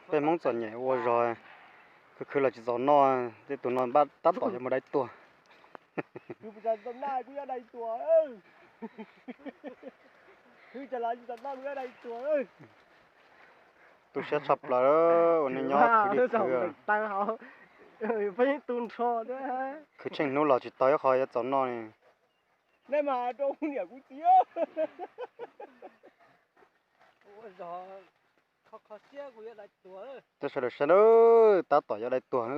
Peb Hmoob txom nyem ua zog, khwv khwv los tsis txaus noj, tej tus no tab tom yuav mus dai tuag. Tu siab tshaj plaws, ua neej nyob khwv li khwv. Khwv tsheej hnub los tsis tau ib qho yuav txaus noj li. Tej sawv daws saib na, tab tom yuav dai tuag.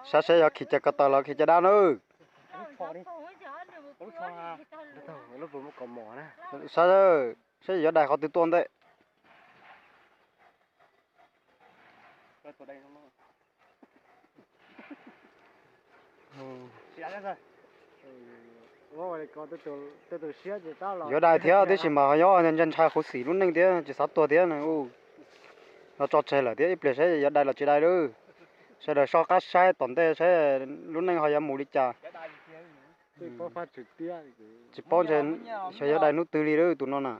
Saib saib yuav khi cov ko taw los khi cov dab na. Saib, saib yuav dai qhov twg tuaj ntej. Yuav dai thiab tiam sis mas ho nyob ntshai ntshai huv xim lub neej thiab tsis xav tuag thiab. Los tso tseg lawm thiab, ib pliag saib yuav dai los tsis dai lawm. Sawv daws soj qab saib tom ntej saib lub neej ho yuav mus li cas. Tsis paub ntshe xyov yuav dai hnub twg li lawm tus no na.